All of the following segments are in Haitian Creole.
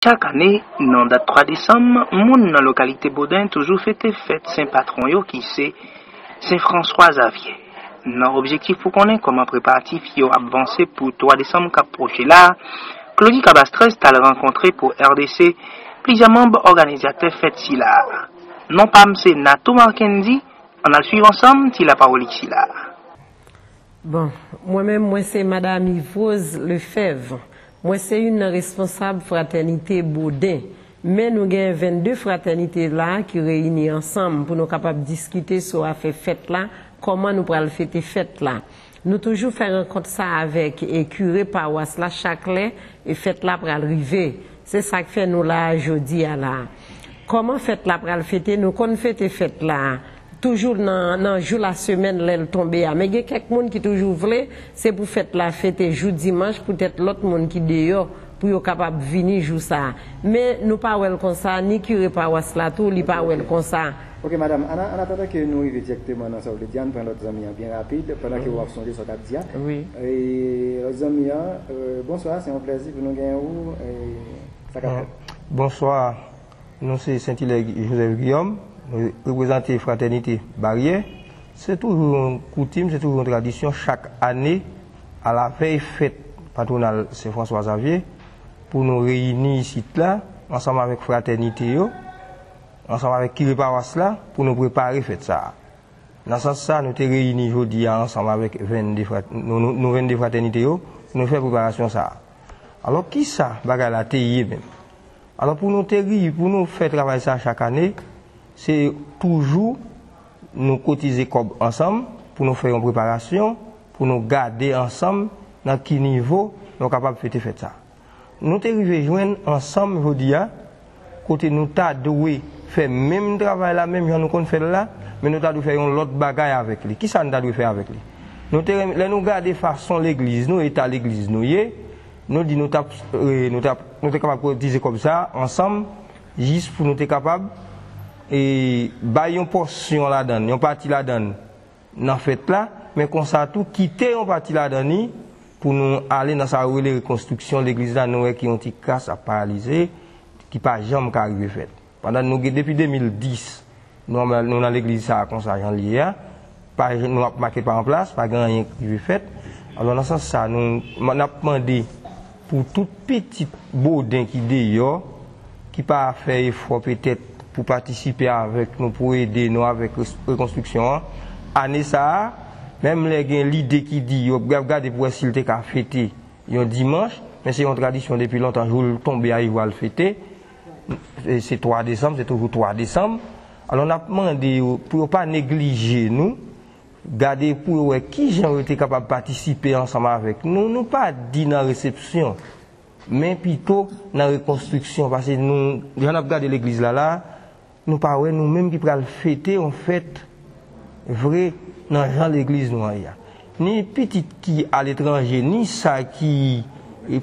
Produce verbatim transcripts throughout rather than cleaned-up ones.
Chak ane, nan dat twa desanm, moun nan lokalite Boden toujou fete fèt sen patwon yo ki se Sen Franswa Zavye. Nan objektif pou konnen kòman preparatif yo ap vanse pou twa desanm k ap pwoche la, Claudy Cabastres t al rankontre pou R D C plizyè manm òganizatè fèt sila a. Non pa m se Nato Markendi, ann al swiv ansanm ti lapawolik sila a. Bon, mwen menm, mwen se Madam Yvrose Lefebvre. Mwen se youn nan responsab Fratènite Boden. Men nou gen vennde fratènite la ki reyini ansanm pou nou kapab diskite sou afè fèt la, kòman nou pral fete fèt la. Nou toujou fè rankont sa avèk e kire pawas la chak lè e fèt la pral rive. Se sa k fè nou la a jodi a la. Kòman fèt la pral fete? Nou konn fete fèt la toujou nan, nan jou lasemèn lè l tonbe a. Men gen kèk moun ki toujou vle se pou fèt la fete jou dimanch poutèt lòt moun ki deyò pou yo kapab vini jou sa a. Men nou pa wè l konsa, ni kire pawas la tou, li pa wè l konsa. Ok, madanm, an, an atandan ke nou rive dirèkteman nan sa w vle di a, n pran lòt zanmi an byen rapid, pandan ke w ap sonje sa w t ap di a. Wi. E, lòt zanmi an, euh, bonswa, se yon plèzi pou nou genyen ou. E, sa k ap fèt? Bonswa, nou se Sentilè Joseph Guillaume, nou reprezante Fratènite Baryè. Se toujou yon koutim, se toujou yon tradisyon chak ane, alavèy fèt patwonal Sen Franswa Zavye, pou nou reyini isit la, ansanm avèk fratènite yo, ansanm avèk kire pawas la, pou nou prepare fèt sa a. Nan sans sa, nou te reyini jodi a ansanm avèk vennde frat, nou, nou, nou vennde fratènite yo, pou nou fè preparasyon sa a. Alò, kisa bagay la te ye menm? Alò, pou nou te ri, pou nou fè travay sa a chak ane, se toujou nou kotize kòb ansanm pou nou fè yon preparasyon, pou nou gade ansanm nan ki nivo nou kapab fete fèt sa a. Nou te rive jwenn ansanm jodi a, kote nou ta dwe fè menm travay la, menm jan nou konn fè l la, men nou ta dwe fè yon lòt bagay avèk li. Kisa nou ta dwe fè avèk li? Nou te renmen, lè nou gade fason legliz nou, eta legliz nou ye, nou di nou t ap, e, nou t ap, nou te kapab kotize kòb sa a ansanm, jis pou nou te kapab, e, bay yon pòsyon ladan l, yon pati ladan l nan fèt la, men konsa tou kite yon pati ladan li pou nou ale nan sa yo rele rekonstriksyon legliz la, nou wè ki yon ti kras ap paralize, ki pa janm ka rive fèt. Pandan nou gen depi de mil dis, nou, nou nan legliz sa a konsa jan l ye a, pa, nou ap make pa an plas, pa gen anyen ki rive fèt. Alò, nan sans sa, nou, n ap mande pou tout pitit Boden ki deyò, ki pa fè efò petèt pou patisipe avèk nou, pou ede nou avèk res-, rekonstriksyon an, ane sa a, menm lè gen lide ki di yo ap gade pou wè si l te ka fete yon dimanch, men se yon tradisyon depi lontan, jou l tonbe a, yo al fete. E se twa desanm, se toujou twa desanm. Alò, n ap mande yo pou yo pa neglije nou, gade pou yo wè kijan yo te kapab patisipe ansanm avèk nou. Nou pa di nan resepsyon, men pito nan rekonstriksyon, paske nou, jan n ap gade legliz la la, nou pa wè nou menm ki pral fete yon fèt vre nan jan legliz nou an ye a. Ni pitit ki aletranje, ni sa ki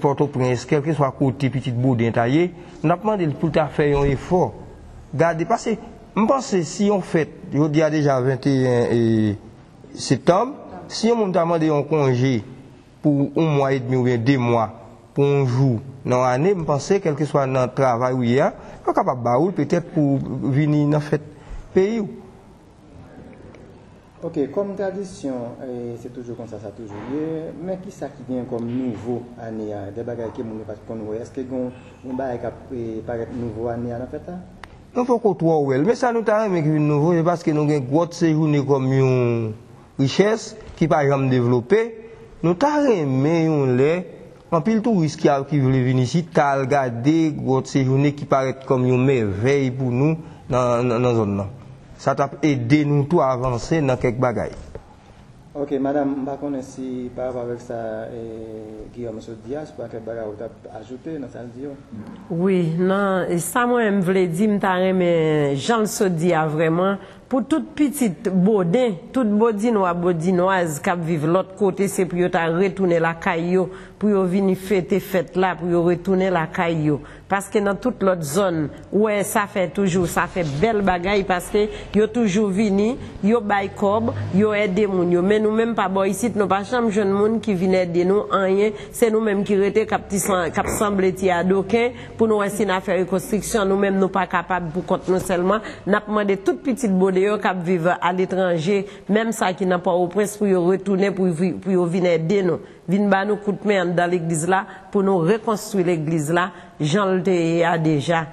Pòtoprens, kèlkeswa kote pitit Boden ta ye, n ap mande l pou l ta fè yon efò. Gade, paske m panse si yon fèt, jodi a deja venteyen septanm, si yon moun ta mande yon konje pou yon mwa edmi oubyen de mwa, pou yon jou nan yon ane, m panse, kèlkeswa nan travay ou ye a, yo kapab ba ou l petèt pou w vini nan fèt peyi w. Ok, kòm tradisyon, e, se toujou konsa sa toujou ye, men kisa ki gen kòm nouvo ane a? De bagay ke moun yo pa t konn wè. Èske gen yon, yon bagay k ap, e, parèt nouvo ane a nan fèt la? Nou poko twò wè l, men sa nou ta renmen ki vin nouvo, se paske nou gen gwòt Sejounen kòm yon richès ki pa janm devlope. Nou ta renmen yon lè, anpil touris ki, ki vle vin isit, ta al gade gwòt Sejounen ki parèt kòm yon mèvèy pou nou nan, nan, nan zòn nan. Sa t ap ede nou tou avanse nan kèk bagay. Ok, madanm, m pa konnen si pa rapò avèk sa, e, Guillaume sot di a, si pa kèk bagay ou t ap ajoute nan sa l di yo. Wi, nan sa mwen menm vle di, m ta renmen jan l sot di a vrèman, pou tout pitit Boden, tout Bodinwa, Bodinwaz k ap viv lòt kote, se pou yo ta retounen lakay yo, pou yo vini fete fèt la, pou yo retounen lakay yo. Paske nan tout lòt zòn, ou wè, sa fè toujou, sa fè bèl bagay, paske yo toujou vini, yo bay kòb, yo ede moun yo. Men nou menm pa bò isit, nou pa janm jwenn moun ki vin ede nou anyen. Se nou menm ki rete k ap ti san-, k ap sanble ti adoken pou nou wè si n a fè rekonstriksyon. Nou menm, nou pa kapab pou kont nou sèlman. N ap mande tout pitit Bòde yo k ap viv aletranje, menm sa ki nan Pòtoprens, pou yo retounen, pou vi-, pou yo vin ede nou. Vin ba nou kout men anndan legliz la pou nou rekonstwi legliz la jan l te ye a deja.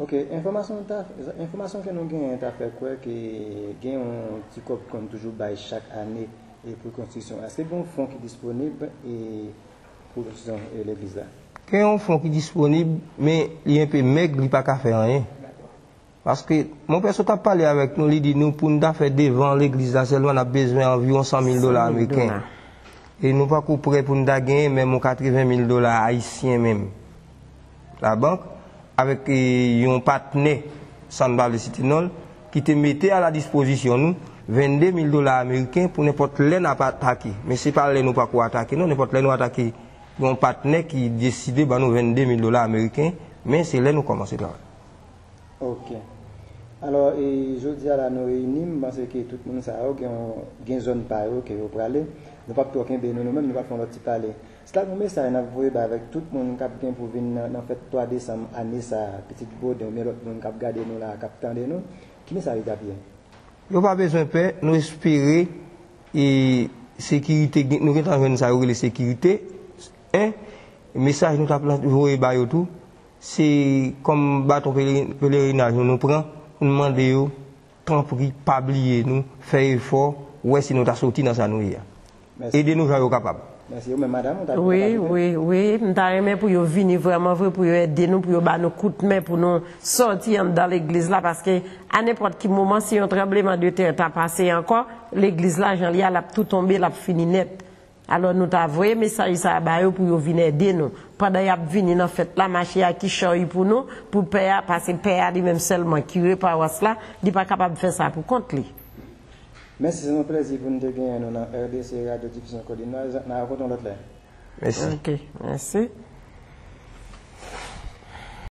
Ok, enfòmasyon ta, enfòmasyon ke nou genyen ta fè kwè ke gen yon ti kòb ki konn toujou bay chak ane e pou rekonstriksyon. Èske gen yon fon ki disponib e pou rekonstriksyon e legliz la? Gen yon fon ki disponib, men li enpe mèg, li pa ka fè anyen. Paske monpè, sot ap pale avèk nou, li di nou pou n ta fè devan legliz la sèlman, n ap bezwen anviwon san mil dola ameriken. E nou pako prè pou n ta genyen menm yon katreven mil dola ayisyen menm. Labank, avèk e, yon patnè, san n pa vle site non l, ki te mete a la dispozisyon nou vennde mil dola ameriken pou nenpòt lè n ap atake. Men se pa lè nou pako atake non, nenpòt lè nou atake yon patnè ki deside ban nou vennde mil dola ameriken, men se lè nou kòmanse travay. Ok. Alò, e, jodi a la nou reyini, m panse ke tout moun sa yo gen, gen zòn pa yo ke yo prale. Nou p ap twò kenbe nou, nou menm, nou p ap fè yon lòt ti pale. Se ta yon mesaj n ap voye bay avèk tout moun k ap gen pou vin nan, nan fèt twa desanm ane sa a, pitit Boden oubyen lòt moun k ap gade nou la, k ap tande nou. Ki mesaj li t ap ye? Yo pa bezwen pè, nou espere e sekirite, gen- nou gentan jwenn sa yo rele sekirite. En, mesaj nou t ap lan- voye ba yo tou, se kòm baton pele- pelerinaj nou, nou pran pou n mande yo, tanpri, pa bliye nou, fè efò, wè si nou ta soti nan sa nou ye a. Ede nou jan yo kapab. Mèsi. Ou menm, madanm, ou ta vle Wi, ajoute? Wi, wi. M ta renmen pou yo vini vrèman vre, pou yo ede nou, pou yo ba nou kout men, pou nou sòti anndan legliz la, paske a nenpòt ki moman, si yon tranbleman de tè ta pase ankò, legliz la, jan li a, l ap tou tonbe, l ap fini nèt. Alò, nou ta voye mesaj sa a ba yo pou yo vin ede nou. Pandan y ap vini nan fèt la, mache a ki chòy pou nou, pou pè a, paske pè a li menm sèlman, kire pawas la, li pa kapab fè sa pou kont li. Mèsi, se yon plèzi pou n te genyen nou nan R D C Radio Difizyon Kodinwaz. N a rankontre yon lòt lè. Mèsi. Ok, mèsi.